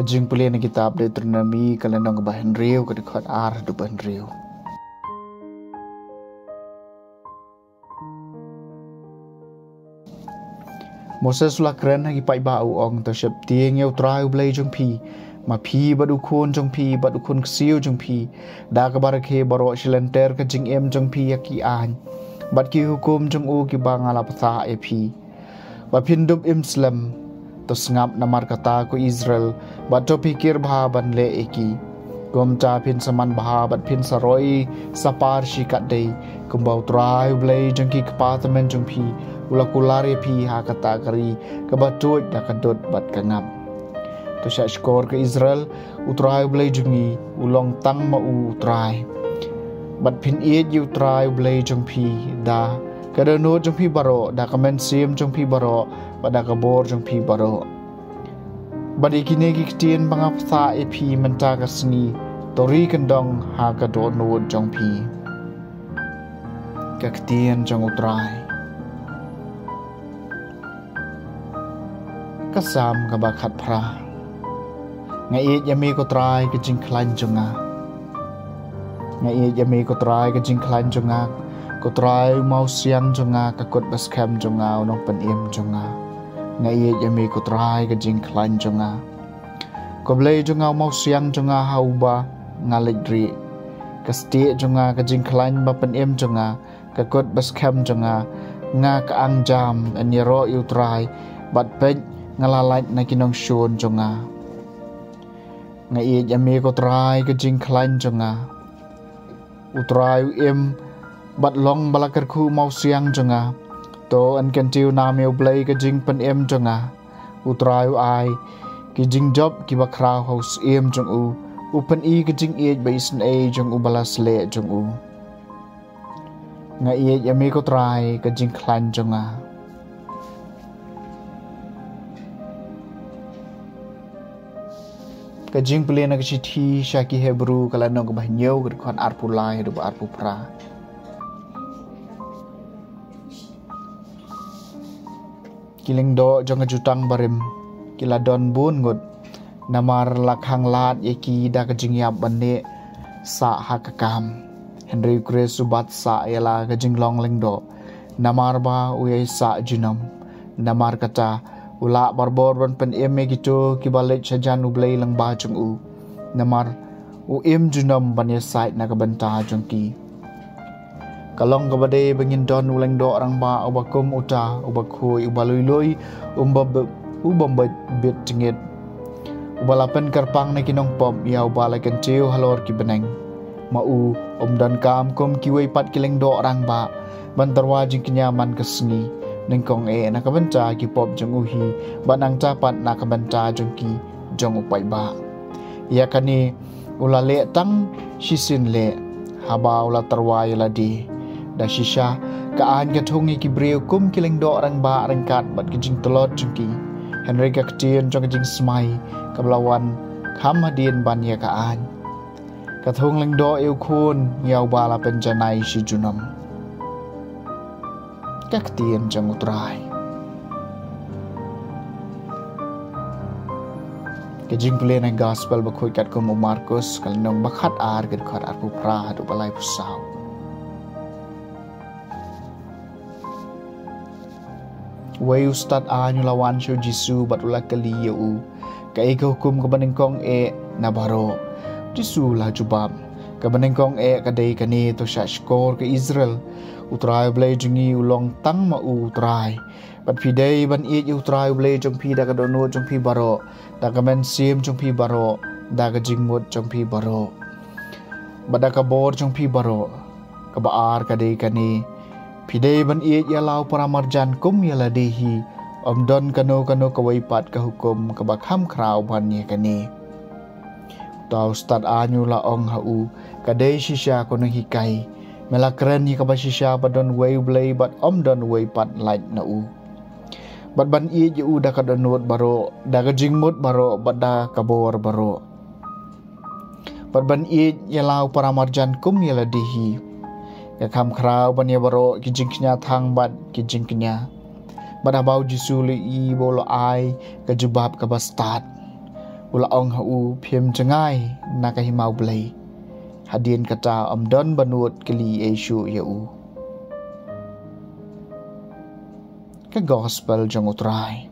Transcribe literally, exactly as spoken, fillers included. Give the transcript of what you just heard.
Ka jingpule na kitab Deuteronomi ka lynnong ba hynriew, ka dkhot ar haduh ba hynriew. Moses u la kren ha ki paidbah, u ong: To sheptieng ïa U Trai U Blei jong phi, ma phi bad u khun jong phi bad u khun ksiew jong phi, da kaba rakhe baroh shi lynter ka jingim jong phi ïa ki aiñ bad ki hukum jong u kiba nga la bthah ïa phi, ba phin dup im slem. To sngap namar kata, ko Israel, bad to pyrkhat bha ban leh ïa ki. Kumta phin sa man bha bad phin sa roi sa par shi katdei, kumba U Trai U Blei jong ki kpa tymmen jong phi u la kular ïa phi ha kata ka ri kaba tuid da ka dud bad ka ngap. To shah shkor, ko Israel, U Trai U Blei jong ngi u long tang ma u U Trai. Bad phin ïeit ïa U Trai U Blei jong phi da ka dohnud jong phi baroh, da ka mynsiem jong phi baroh, bad da ka bor jong phi baroh. Bad ïa kine ki ktien ba nga bthah ïa phi mynta ka sngi, to ri kyndong ha ka dohnud jong phi. Ka ktien jong U Trai. Ka Salm kaba khatphra. Nga ïeit ïa me, ko Trai, ka jingkhlaiñ jong nga. Nga ïeit ïa me, ko Trai, ka jingkhlaiñ jong nga. Ko Trai, u mawsiang jong nga, ka kut ba skhem jong nga, u nongpynim jong nga. Nga ïeit ïa me, ko Trai, ka jingkhlaiñ jong nga. Ko Blei jong nga, u mawsiang jong nga ha uba nga leit rieh. Ka stieh jong nga, ka jingkhlaiñ ba pynim jong nga, ka kut ba skhem jong nga. Nga ka angjam, yn ïaroh ïa U Trai, bad peit, nga la lait na ki nongshun jong nga. Nga ïeit ïa me, ko Trai, ka jingkhlaiñ jong nga. U Trai u im bad long ba la kyrkhu, u mawsiang jong nga. To yn kyntiew nam ïa U Blei, ka jingpynim jong nga. U Trai u ai ki jingjop kiba khraw ha u syiem jong u. U pyni ka jingïeit ba isynei jong u ba la sleh jong u. Nga ïeit ïa me, ko Trai, ka jingkhlaiñ jong nga. Ka jingpule na ka shithi sha ki Hebru, ka lynnong kaba hynñiew, ka dkhot arphew lai haduh ba arphew phra. Ki lyngdoh jong ka jutang barim ki la don bun ngut, namar la khang lad ïa ki da ka jingïap ban neh sah ha ka kam. Hynrei U Khrist u bat sah ïa la ka jinglong lyngdoh, namar ba u ïai sah junom. Namar kata, u lah barabor ban pynim ïa kito kiba leit shajan U Blei lyngba jong u. Namar u im junom ban ïasaid na ka bynta jong ki. Ka long kaba dei ba ngin don u lyngdoh rangbah uba kum uta, uba khuid, uba lui lui, uba b-, uba bit, bit jingit, uba la pynkyrpang na ki nongpop, ïa uba la kyntiew halor ki bneng. Ma u um donkam kum kiwei pat ki lyngdoh rangbah ban tyrwa jingkñia man ka sngi. Nyngkong eh na ka bynta ki pop jong u hi, bad nangta pat na ka bynta jong ki, jong u paidbah. Ïa kane u la leh tang shisien leh, haba u la tyrwa ïa lade. Da shisha, ka aiñ ka thung ïa ki briew kum ki lyngdoh rangbah ryngkat bad ki jingtlot jong ki. Hynrei ka ktien jong ka jingsmai kaba la wan kham hadien ban ïa ka aiñ, ka thung lyngdoh ïa u khun ïa uba la pynjanai shi junom. Ka ktien jong U Trai. Ka jingpule na ka Gospel bakhuid katkum u Markus, ka lynnong ba khatar, ka dkhot arphew phra haduh ba laiphew saw. Uwei u stad aiñ u la wan sha u Jisu bad u la kylli ïa u: Kaei ka hukum kaba nyngkong eh na baroh? U Jisu u la jubab: Kaba nyngkong eh ka dei kane: To shah shkor, ko Israel, U Trai U Blei jong ngi u long tang ma u U Trai. Bad phi dei ban ïeit ïa U Trai U Blei jong phi da ka dohnud jong phi baroh, da ka mynsiem jong phi baroh, da ka jingmut jong phi baroh, bad da ka bor jong phi baroh. Kaba ar ka dei kane: Phi dei ban ïeit ïa la u paramarjan kum ïa lade hi. Ym don kano kano kawei pat ka hukum kaba kham khraw ban ïa kane. Uta u stad aiñ u la ong ha u: Ka dei shisha, ko nonghikai. Me la kren ïa kaba shisha ba don uwei U Blei bad ym don uwei pat lait na u. Bad ban ïeit ïa u da ka dohnud baroh, da ka jingmut baroh, bad da ka bor baroh. Bad ban ïeit ïa la u paramarjan kum ïa lade hi. Ka kham khraw ban ïa baroh ki jingkñia thang bad ki jingkñia. Bad haba u Jisu u la ïohi ba u la ai ka jubab kaba stad, U la ong ha u, phim jngai na ka hima u Blei. Hadien kata ym don ba nud kylli ei shuh ïa u. Ka gospel jong u Trai.